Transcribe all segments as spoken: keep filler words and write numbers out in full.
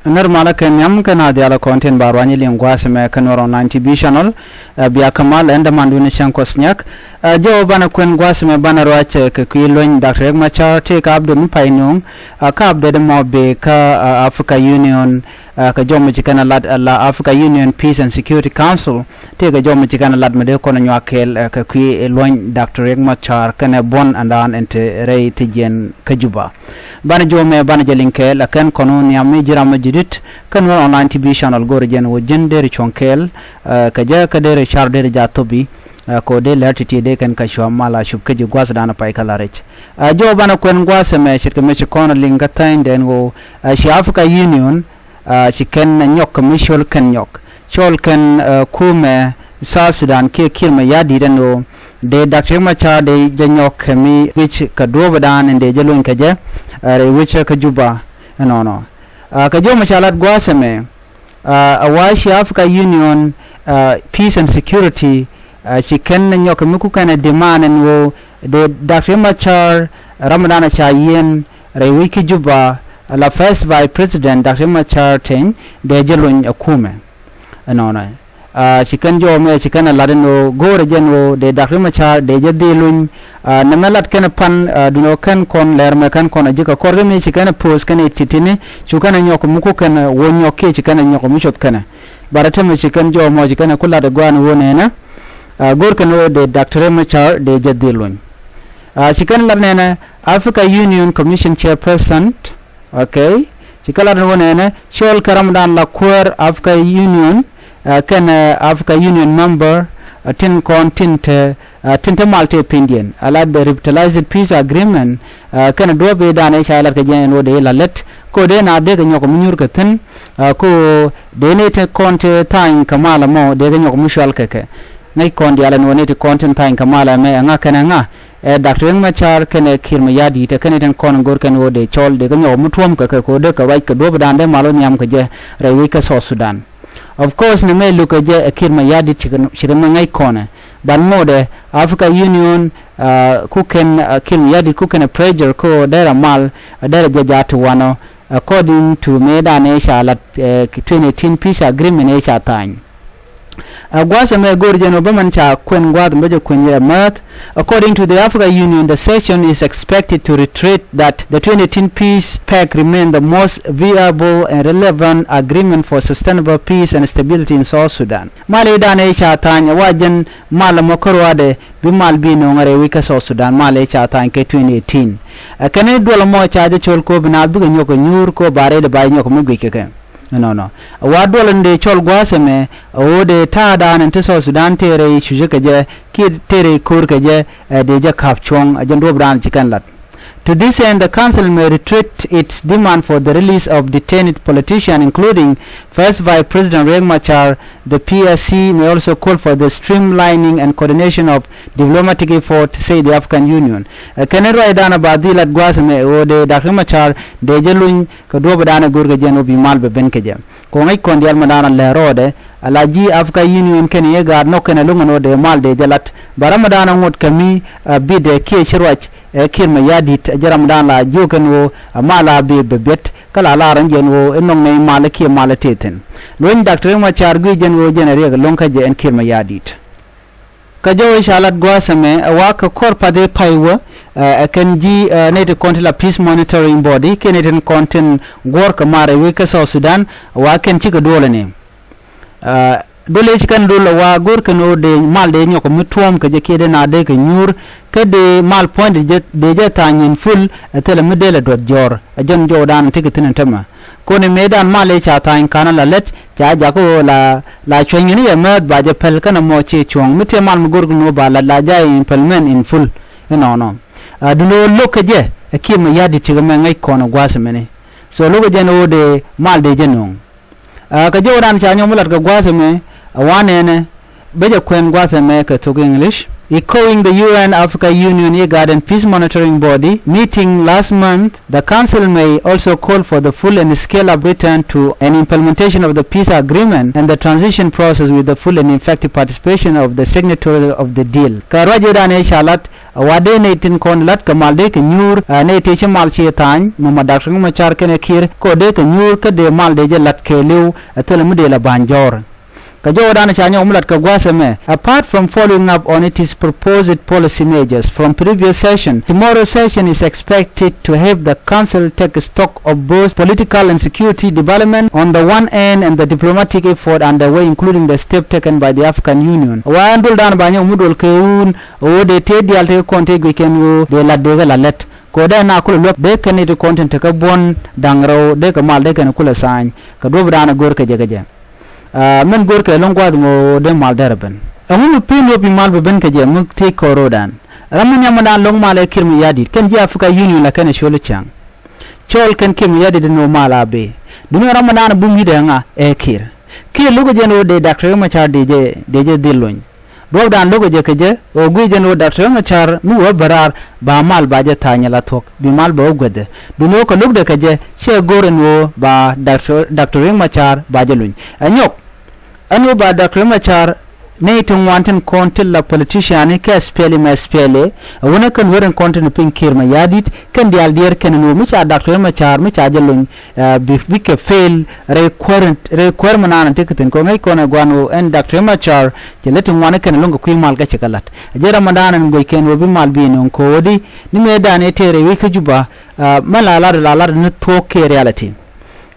Nɛr malä kɛ nhiam kɛn a dhialä kɔn tin ba ruany liŋ gua̱a̱th ɛmɛ kɛ Nuɛr Online T V channel. Ɛ, bia kä mal ɛn dämandun cäŋ Kuɔth Nyak. Ɛ, jɔw banɛ kuɛn gua̱a̱th ɛmɛ banɛ ruac, ɛ, kɛ kui̱ luny Doctor Riek Machar tëë kɛ update mi pay nuɔ̱ŋ. Ɛ, kɛ update mɔ bee kä, ɛ, Africa Union, ɛ, kɛ jɔw mi ci kɛn ɛ lat, ɛ, la Africa Union Peace and Security Council. Tëë kɛ jɔw mi ci kɛn ɛ lat mi dee kɔn ɛ nyuak kɛɛl, ɛ, kɛ kui̱ luny Doctor Riek Machar kɛnɛ buɔ̱n ɛn daan ɛn te rɛy thi̱jiɛn kä Juba. Banɛ jɔw mɛ banɛ jɛ liŋ kɛɛl, ɛ kɛn kɔn wä nhiam mi ji̱ ram mi ji̱ di̱t kä Nuɛr Online T V channel go̱o̱rɛ jɛn wä ji̱n deri cuɔ̱ŋ kɛɛl, ɛ, kɛ jɛ kä deri car deri jath thopi, ɛ, kɛ wä dee lɛr ti̱ti̱ dee kɛn kä cuam mal a cup kä ji̱ gua̱thdan pay kä la rɛc. Ɛ, jɔw banɛ kuɛn gua̱a̱th ɛmɛ ce̱tkɛ mi ci kɔn ɛ liŋ kä thänyden wä, ɛ, ci Africa Union, ɛ, ci kɛn ɛ nyɔk kɛ mi cɔl kɛn nyɔk. Cɔl kɛn, ɛ, kumɛ South Sudan kiɛ Kiir Mayardit ɛn ɣöö dee Doctor Riek Machar dee jɛ nyɔk kɛ mi wi̱c kɛ duɔ̱ɔ̱pdan in dee jɛ lony kɛ jɛ, ɛ, rɛy wi̱c kä Juba ɛnɔnɔ. Ɛ, kɛ jɔw mi ca lat gua̱a̱th ɛmɛ, ɛ, a wa ci Africa Union, ɛ, Peace and Security, ɛ, ci kɛn ɛ nyɔk kɛ mi ku kɛn ɛ demand ɛn ɣöö dee Doctor Riek Machar ram dan ɛ ca yiɛn rɛy wi̱c kä Juba, la First Vice President Doctor Riek Machar Teny dee jɛ lony ɛ kumɛ. Ɛnɔnɔ. Ɛ, ci kɛn jɔw mɛ ci kɛn ɛ lat ɛn ɣöö go̱o̱rɛ jɛn ɣöö dee Doctor Riek Machar dee jɛ dhil lony. Ɛ, nɛmɛ lat kɛn ɛ pan, ɛ, duundɛ kɛn kɔn lɛr mɛ kɛn kɔn ɛ ji̱ kɛ kɔr kɛ mi ci kɛn ɛ post kɛn ɛ ti̱ti̱ni cu kɛn ɛ nyɔk mi ku kɛn ɛ wä nyɔk kiɛ ci kɛn ɛ nyɔk mi cuɔth kɛn ɛ. Bat ɛ tɛmɛ ci kɛn jɔw mɔ ci kɛn ɛ ku lat ɛ gua̱a̱n wä nɛnɛ. Ɛ, go̱o̱r kɛn ɣöö dee Doctor Riek Machar dee jɛ dhil lony. Ɛ, ci kɛn lat nɛnɛ Africa Union Commission Chairperson, okay, ci kɛ lat ni wä nɛnɛ cɔl kɛ ramdan la kuäär Africa Union, ɛ, kɛn, ɛ, Africa Union member, ɛ, tin kɔn tin te, ɛ, tin te mal te pindiɛn a la the Revitalized Peace Agreement, ɛ, kɛn duɔ̱ɔ̱p i̱ dan i̱ ca lat kɛ jɛn in wä dee la lät ko dee na dee kɛ nyɔk mi nyuur kɛ thi̱n, ɛ, ko dee ni te kɔn te tha̱a̱ny kɛ mal ɛmɔ dee kɛ nyɔk mi cual kɛ kɛ. Ŋäc kɔn diaal ɛn wä ni te kɔn tin tha̱a̱ny kɛ mal ɛmɛ ɛ ŋa kɛn ɛ ŋa. Ɛ Doctor Riek Machar kɛnɛ Kiir Mayardit ɛ kɛnɛ tin kɔn go̱r kɛn ɣöö dee cɔl dee kɛ nyɔk mi tuɔ̱ɔ̱m kɛ kɛ ko̱ dee kɛ ruac kɛ duɔ̱ɔ̱pdan dee mal wä nhiam kɛ jɛ rɛy wec kä South Sudan. Of course nɛ mɛ luk kɛ jɛ ɛ Kiir Mayardit ci kɛ mɛ ŋäc kɔnɛ. Ban ŋotdɛ Africa Union, ɛ, ku kɛn, ɛ, Kiir Mayardit ku kɛn ɛ pressure ko dee rɛ mal, ɛ, dee rɛ jɛ jaat ti wanɔ, according to mëë dan ëë ca lat, ɛ, twenty eighteen peace agreement ëë ca tha̱a̱ny. Ɛ gua̱a̱th ɛmɛ go̱o̱r jɛn ɔ bä mɛn ca kuɛn gua̱a̱th ɛmɛ bä jɛ kuɛn yɛ määth. According to the Africa Union, the session is expected to reiterate that the twenty eighteen peace pact remain the most viable and relevant agreement for sustainable peace and stability in South Sudan. Mal i̱ dan ëë ca tha̱a̱ny ɛ wa jɛn mal ɛmɔ kä ruaadɛ bi mal bi nööŋä rɛy wi̱c kä South Sudan mal ëë ca tha̱a̱ny kɛ twenty eighteen. Ɛ kɛn i̱ duɔl ɛmɔ ca jɛ cɔl ko̱o̱p ina bikɛ nyɔk kɛ nyuur ko̱o̱p ba rɛy dɛ ba nyɔk mi guic kɛ kɛ. Ɛnɔnɔ. Ɛ wa duɔl in dee cɔl gua̱a̱th ɛmɛ, ɛ ɣöö dee ta̱a̱dan in ti South Sudan tëë rɛy cucä kɛ jɛ, kiɛ tëë rɛy ko̱r kɛ jɛ, ɛ dee jɛ ka̱p cuɔ̱ŋ, ɛ jɛn duɔ̱ɔ̱pdan ci kɛn lat. To this end, the council may reiterate its demand for the release of detained politicians, including First Vice President Riek Machar. The P S C may also call for the streamlining and coordination of diplomatic effort, say the African Union. Ɛ kɛn ruacdan ɛ ba dhil lat gua̱a̱th ɛmɛ ɛ ɣöö dee Doctor Machar dee jɛ luny kɛ duɔ̱ɔ̱pdan ɛ go̱o̱r kɛ jɛn ɣöö bi mal bɛ ben kɛ jɛ. Kɛ ɣöö ŋäc kɔn diaal mɛ dan a lɛ rɔɔdɛ a la ji̱ Africa Union kɛn yɛ gaat nɔk kɛn ɛ lo̱ŋ ɛn ɣöö dee mal dee jɛ lat. Bɛ ram mɛ dan a ŋot kɛ mi, ɛ, bit ɛ kiɛ ci ruac ɛ Kiir Mayardit ɛ jɛ ram mɛ dan la jiök kɛn ɣöö ɛ mal a bi bɛ biɛt kä la lar ɛn jɛn ɣöö ɛ nhɔk nɛy mal ɛ kiɛ mal ɛ tëë thi̱n. Luny Doctor Riek Machar guic jɛn ɣöö jɛn ɛ riɛk ɛ lo̱ŋ kä jɛ ɛn Kiir Mayardit. Kä jɔwä ca lat gua̱a̱th ɛmɛ ɛ wa kɛ kɔr path i̱ pay wä, ɛ, ɛ kɛn ji̱, ɛ, nɛy ti kɔn ti la peace monitoring body kiɛ nɛy tin kɔn tin guɔ̱ɔ̱r kɛ mar ɛ wec kä South Sudan ɛ wa kɛn cikɛ duɔl ɛni. Ɛ, duɔl ëë ci kɛn duɔl ɛ wa go̱o̱r kɛn ɣöö dee mal dee nyɔk mi tuɔ̱ɔ̱m kɛ jɛ kiɛ dee na dee kɛ nyuur kä dee mal puɔ̱ny dee jɛ, dee jɛ tha̱a̱ny in full ɛ thilɛ mi dee lɛ duɔth jɔ̱ɔ̱r. Ɛ jɛn jɔwdan ti kɛ thi̱n ɛn tämɛ. Koni mëëdan mal i̱ ca tha̱a̱ny ka̱n ala lät ca jakä ɣöö la, la cuɛny ŋi̱n i̱ yɛ määth ba jɛ päl kɛnɛ mɔ ci cuɔ̱ŋ mi tëë mal mi go̱rkɛ ni ɣöö ba la, la jɛ implement in full. Inɔnɔ. Ɛ, duundɛ ɣöö lo̱k kɛ jɛ ɛ Kiir Mayardit cikɛ mɛ ŋäc kɔn ɛ gua̱a̱th ɛmɛni. So lo̱k kɛ jɛ ni ɣöö dee mal dee jɛ nööŋ. Ɛ, kɛ jɔwdan ca nyɔm mi lat kɛ gua̱a̱th ɛmɛ ɛ wanɛnɛ bä jɛ kuɛn gua̱a̱th ɛmɛ kɛ thok English. Echoing the U N Africa Union IGAD and Peace Monitoring Body meeting last month, the Council may also call for the full and scale-up return to an implementation of the peace agreement and the transition process with the full and effective participation of the signatory of the deal. Kɛ ruac ëëdan ëë ca lat, a wa dee nɛy tin kɔn lat kɛ mal dee kɛ nyuur, a nɛy tëë ci mal ci tha̱a̱ny, mama Doctor Riek Machar kɛnɛ Kiir, kɔ dee kɛ nyuur kä dee mal dee jɛ lat kɛɛliw, a thilɛ mi dee la ba̱ny jɔ̱ɔ̱r. Kɛ jɔwdan ca nyɔk mi lat kɛ gua̱a̱th ɛmɛ. Apart from following up on its proposed policy measures from previous session, tomorrow session is expected to have the council take stock of both political and security development on the one end and the diplomatic effort underway, including the step taken by the African Union. Wa ɛn duɔldan ba nyɔk mi duɔl kɛ wun ɣöö dee tëë diaal tëë kɔn tëë guic kɛn ɣöö dee lat dee kɛ la lät. Kɛ ɣöö dee na kulɛ luäk dee kɛn nɛy ti kɔn tin te kä buɔ̱n da̱ŋ rɛw dee kɛ mal dee kɛn kulɛ tha̱a̱ny. Kɛ duɔ̱pdan ɛ go̱r kɛ jɛ kɛ jɛ. Aa, min go̱rkɛ ɛlɔ̱ŋ gua̱a̱th ŋo̱o̱ dee mal dɛr ɛ ben. Ɛŋu mi pen wä bi mal bɛ ben kɛ jɛ mi thiec kɔɔr ro̱o̱dan. Ram mi nhiam mi daan lo̱ŋ mal ɛ Kiir Mayardit kɛn ji̱ Africa Union la kɛn ɛ cuɔl i̱ cäŋ. Cɔɔl kɛn Kiir Mayardit ɛn ɣöö mal a bee. Duundɛ ram mi daan ɛ bum yi̱t ɛ ŋa ɛ Kiir. Kiir lo̱kɛ jɛ ɛn ɣöö dee Doctor Riek Machar dee jɛ, dee jɛ dhil lony. Duɔ̱ɔ̱pdan lo̱kɛ jɛ kɛ jɛ ɣöö guic jɛ ɛn ɣöö Doctor Riek Machar mi wee bä raar ba mal ba jɛ tha̱a̱ny ala thuɔ̱k bi mal bɛ wä guäthdɛ. Duundɛ ɣöö kɛ lo̱kdɛ kɛ jɛ cɛ go̱r ɛn ɣöö ba Doctor, Doctor Riek Machar ba jɛ luny. Ɛ nyɔk ɛn ɣöö ba Doctor Riek Machar nɛy ti ŋuan tin kɔn ti la politician kɛ SPLA mɛ SPLA. Ɛ wänɛ kɛn wä rin kɔn tin piny Kiir Mayardit kɛn diaal diɛɛr kɛn ɛn ɣöö mi ca Doctor Riek Machar mi ca jɛ luny, ɛ, bi, bikɛ fail rɛy kuäär, rɛy kuäär mi naan ti kɛ thi̱n kɛ ŋäc kɔn ɛ gua̱n ɣöö ɛn Doctor Riek Machar cɛ lät ti ŋuan kɛn luŋ kɛ kui̱ mal kä cɛ kɛ la̱t. Ɛ jɛn ram mi daan ɛn guic kɛn ɣöö bi mal bi nöŋ ko̱o̱di ni mëë daan ɛ tëë rɛy wec kä Juba, ɛ, mɛ la lat la lat ni thuɔ̱k kiɛ reality.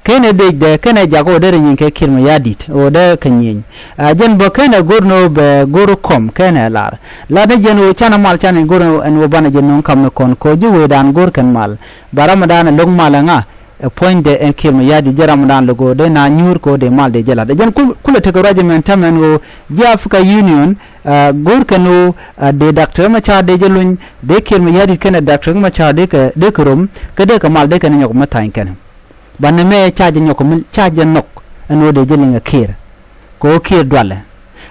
Kenɛ dec dɛ kenɛ jak ɣöö derɛ nyieny kɛ Kiir Mayardit ɣöö dee kɛ nyieny. Ɛ, jɛn bä kenɛ go̱r ni ɣöö bɛ go̱r kɔm kenɛ lar. Lar ni jɛn ɣöö canɛ mal canɛ go̱r ɛn ɣöö banɛ jɛ nöŋ kam ni kɔn ko̱ ji̱ wecdan go̱r kɛn mal. Ba ram mi daan ɛ lo̱k mal ɛ ŋa? Ɛ puɔ̱nydɛ ɛn Kiir Mayardit jɛ ram mi daan lo̱k ɣöö dee na nyuur kɛ ɣöö dee mal dee jɛ lat. Ɛ jɛn kul, kulɛ tekɛ ruac ɛmɛn täämɛ ɛn ɣöö ji̱ Africa Union, ɛ, go̱r kɛn ɣöö, ɛ, dee Doctor Riek Machar dee jɛ luny, dee Kiir Mayardit kɛnɛ Doctor Riek Machar dee kɛ, dee kɛ rom, kä dee kɛ mal dee kɛn nyɔk mi tha̱a̱ny kɛn. Banɛ mɛ ca jɛ nyɔk mi ca jɛ nhɔk ɛn ɣöö dee jɛ liŋ ɛ Kiir. Kɛ ɣöö Kiir dualɛ.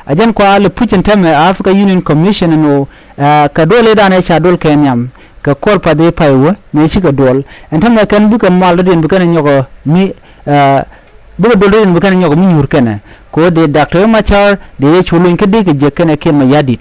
Ɛ jɛn kua lɛ puc ɛn täämɛ Africa Union Commission ɛn ɣöö, ɛ, kɛ duɔl i̱dan ɛ ca duɔl kɛ nhiam kɛ kuɔl path i̱ pay wä mëë cikɛ duɔl. Ɛn täämɛ kɛn bikɛ mal dɔ̱diɛn bi kɛn nyɔk mi, ɛ, bikɛ duɔl dɔ̱diɛn bi kɛn nyɔk mi nyuur kɛnɛ. Kɛ ɣöö dee Doctor Riek Machar dee jɛ cu luny kä dee kɛ jek kɛnɛ Kiir Mayardit.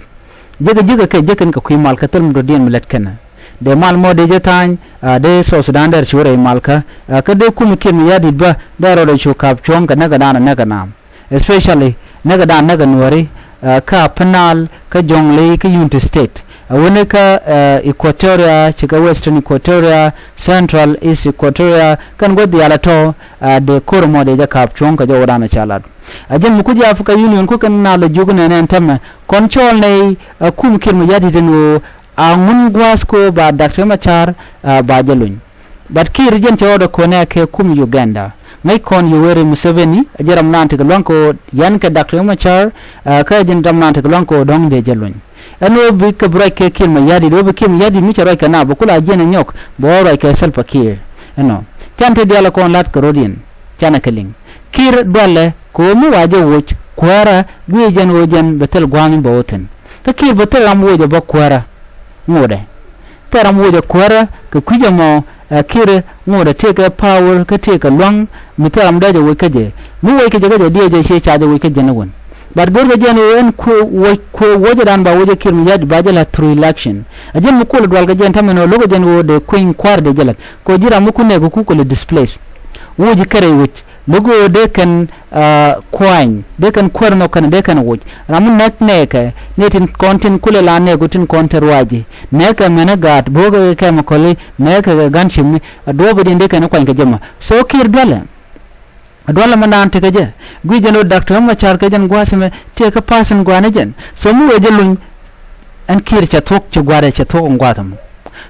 Jekɛ, jekɛ kɛ, jekɛ kɛn kɛ kui̱ mal kä thil mi dɔ̱diɛn mi lät kɛnɛ. Dee mal mɔ dee jɛ tha̱a̱ny, a, dee South Sudan dee rɔ cu rɛy mal kä, a, kä dee kum Kiir Mayardit bä dee rɔ dee cu ka̱p cuɔ̱ŋ kɛ näkɛ daan näkɛ naam. Especially näkɛ daan näkɛ Nuääri, a, kä Upper Nile, kä Jonglei, kä Unity State. A, wänɛ kä, a, Equatoria, cikɛ Western Equatoria, Central East Equatoria, kɛn gua̱th diaal a tɔ̱, a, dee ko̱r mɔ dee jɛ ka̱p cuɔ̱ŋ kɛ jɔwdan a ca lat. A jɛn mi ku ji̱ Africa Union ku kɛn na lɛ jiök nɛnɛ ɛn täämɛ, kɔn cɔɔl nɛy, a, kum Kiir Mayardit ɛn ɣöö a ŋun gua̱a̱th kɛ ɣöö ba Doctor Riek Machar, a, ba jɛ luny. But Kiir jɛn cɛ ɣɔt ɛ ko̱nɛ kɛ kum Uganda. Ŋäc kɔn Yoweri Museveni, a jɛn ram naan tekɛ lua̱ŋ kɛ ɣöö yɛn kɛ Doctor Riek Machar, a, kä jɛn ram naan tekɛ lua̱ŋ kɛ ɣöö dɔ̱ŋ dee jɛ luny. Ɛn ɣöö bikɛ bi ruac kɛ Kiir Mayardit, ɣöö bi Kiir Mayardit mi cɛ ruac kɛ na bɛ kula jiɛn ɛ nyɔk, bɛ ɣɔw ruac kɛ Salva Kiir. Ɛnɔ. Canɛ te diaal kɔn lat kɛ rɔ̱diɛn. Canɛ kɛ liŋ. Kiir dualɛ kɛ ɣöö mi wa jɛ woc kuäärä guic jɛn ɣöö jɛn bɛ thil gua̱a̱ŋ in bɛ wä thi̱n. Kä Kiir bɛ thil ram woc ɛ bä kuäärä. Ŋotdɛ. Thil ram woc ɛ kuäärä kɛ kui̱c ɛmɔ, ɛ, Kiir ŋotdɛ tëëkɛ power kä tëëkɛ lua̱ŋ mi thil ram dee jɛ woc kä jɛ. Mi woc kä jɛ kä jɛ diɛ jɛ ciɛ ca jɛ woc kä jɛ ni wän. But go̱rkɛ jɛn ɣöö ɛn kuëë woc, kuëë wocdan ba woc ɛ Kiir Mayardit ba jɛ la̱th through election. Ɛ jɛn mi kulɛ dual kɛ jɛn täämɛ ɛn ɣöö lo̱kɛ jɛn ɣöö dee kueny kua̱r dee jɛ la̱th. Kɛ ɣöö ji̱ ram mi kun nɛɛk kɛ kukɛ lɛ displace. Woc kärɛ woc. Lo̱k ɣöö dee kɛn, a, kuany, dee kɛn kuäär nhɔk kɛn, dee kɛn woc. Ram mi näk nɛɛkɛ, ni tin kɔn tin kulɛ la nɛɛk ɣöö tin kɔn te ruaci. Nɛɛkɛ mɛnɛ gaat, bo̱o̱kɛ kɛ chemical, nɛɛkɛ kɛ gunship mi, a duɔ̱ɔ̱pidiɛn dee kɛn kuany kɛ jɛ mɔ. So Kiir dualɛ. Dualɛ mɛ naan tekɛ jɛ. Guic jɛn ɣöö Doctor Riek Machar kɛ jɛn gua̱a̱th ɛmɛ, tëëkɛ person gua̱a̱ni jɛn. So mi wee jɛ luny, ɛn Kiir cɛ thuɔ̱k, cɛ gua̱a̱rɛ cɛ thuɔ̱k ɛn gua̱a̱th ɛmɔ.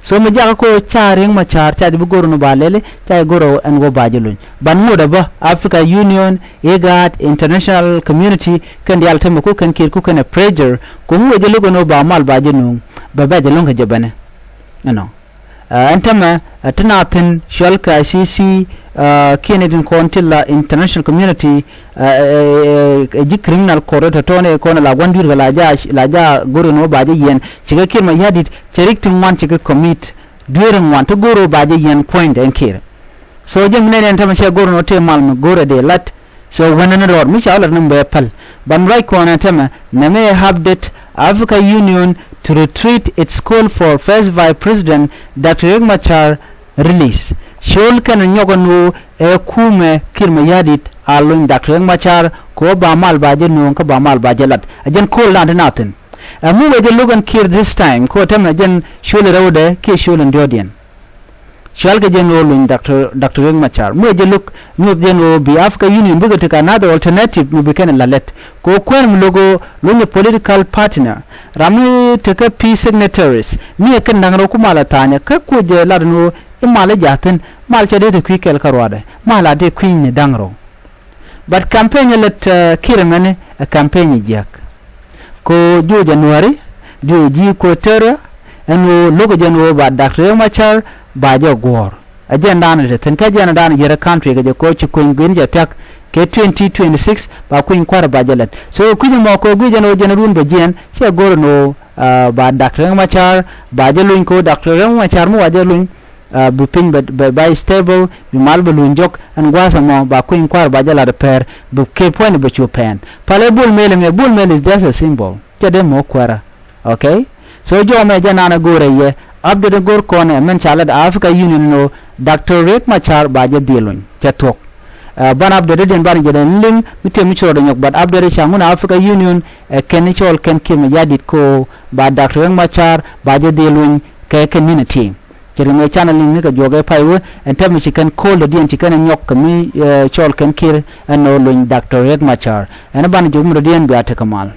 So mi jakä kɛ ɣöö ca Riek Machar ca jɛ bi go̱r ni ba lɛli, ca jɛ go̱r ɛn ɣöö ba jɛ luny. Ban ŋotdɛ bä Africa Union, IGAD, international community, kɛn diaal täämɛ ku kɛn Kiir ku kɛn ɛ pressure, ku mi wee jɛ lo̱k ɛn ɣöö ba mal ba jɛ nööŋ, bɛ bɛ jɛ lo̱ŋ kɛ jɛ bɛnɛ. Ɛnɔ. Ɛn tämɛ ti na thi̱n cual kɛ I C C kiɛn itin kɔn ti la international community, ji̱ criminal court tɔ̱tɔ̱ni kɔn la gua̱n dui̱r kɛ la ja go̱r in wä ba jɛ yɛn cikɛ Kiir Mayardit cɛ rik ti ŋuan cikɛ commit dueer in ŋuan ti go̱r wä ba jɛ yɛn puɔ̱nydɛ in Kiir. So jɛ mi nɛn ɛn tämɛ cɛ go̱r in wä tëë mal mi go̱r ɛ dee lat. So wänä ni rɔɔd mi ca wä lat ni bɛ päl ban ruac kɔn ɛn tämɛ nɛmɛ ɛ update Africa Union to retreat its call for First Vice President Doctor Riek Machar release. Col kɛn nyɔk ɛn ɣöö ɛ kumɛ Kiir Mayardit a lony Doctor Riek Machar kɛ ɣöö ba mal ba jɛ nööŋ kä ba mal ba jɛ lat. A jɛn kool dan ti na thi̱n. Ɛ mi wee jɛ lo̱k ɛn Kiir this time kɛ ɣöö tämɛ jɛn col rɛwdɛ kiɛ col in diɔ̱ɔ̱diɛn. Cual kɛ jɛn ɣöö luny Doctor Doctor Riek Machar mi wee jɛ lo̱k nyuɔth jɛn ɣöö bi Africa Union bikɛ tekɛ another alternative mi bi kɛn ɛ la lät kɛ ɣöö kuäär mi lo̱k ɣöö lunyɛ political partner ram mi tekɛ peace signatories mi ɛ kɛn da̱ŋ rɛw ku mal ɛ tha̱a̱nyɛ kä kuc jɛ lat ɛn ɣöö i̱ mal i̱ ja̱thi̱n mal cɛ dee te kui̱ kɛl kä ruaadɛ mal a dee kui̱ny ni da̱ŋ rɛw. But campaign ɛ lät Kiir ɛmɛni ɛ campaign ɛ jiäk. Ko jiö January jiö ji̱ Equatoria ɛn ɣöö lo̱k ɛ jɛn ɣöö ba Doctor Riek Machar ba jɛ guɔ̱ɔ̱r. Ɛ jɛn daanɛ te thi̱n kä jɛn daanɛ ji̱ rɛ country kɛ jɛ ko ci kueny gui̱n jɛ thia̱k kɛ twenty twenty six ba kueny kua̱r ba jɛ lät. So kui̱ny ɛmɔ ko gui̱ jɛn ɣöö jɛn run bɛ jiɛn cɛ go̱r ɛn ɣöö ba Doctor Riek Machar ba jɛ luny ko Doctor Riek Machar mi wa jɛ luny. Bi piny bɛ bɛ stable bi mal bɛ luny jɔk ɛn gua̱a̱th ɛmɔ ba kueny kua̱r ba jɛ lat pɛr bi kɛ puɔ̱ny bɛ cu pɛn. Palɛ Bol Mel ɛmɛ Bol Mel is just a symbol cɛ dee mɔ kuäärä. Okay. So jɔmɛ jɛ nanɛ go̱o̱rɛ yɛ update go̱o̱r kɔnɛ mɛn ca lat Africa Union ɛn ɣöö Doctor Riek Machar ba jɛ dhil luny cɛ thuɔ̱k. Ban update diɛn ban jɛ dee liŋ mi tiɛ mi ci rɔɔdɛ nyɔk but update ca ŋun Africa Union ɛ kɛn cɔɔl kɛn Kiir Mayardit ko ba Doctor Riek Machar ba jɛ dhil luny kɛ kɛ ni̱n ɛ ti̱i̱ŋ. Cɛ ri ŋɛ canɛ liŋ ni kɛ juɔk ɛ pay wä ɛn tɛmɛ ci kɛn ko̱o̱l dɔ̱diɛn ci kɛn ɛ nyɔk kɛ mi cɔɔl kɛn Kiir ɛn ɣöö luny Doctor Riek Machar ɛn ɛ banɛ jɛ wumɛ dɔ̱diɛn bia tekɛ mal.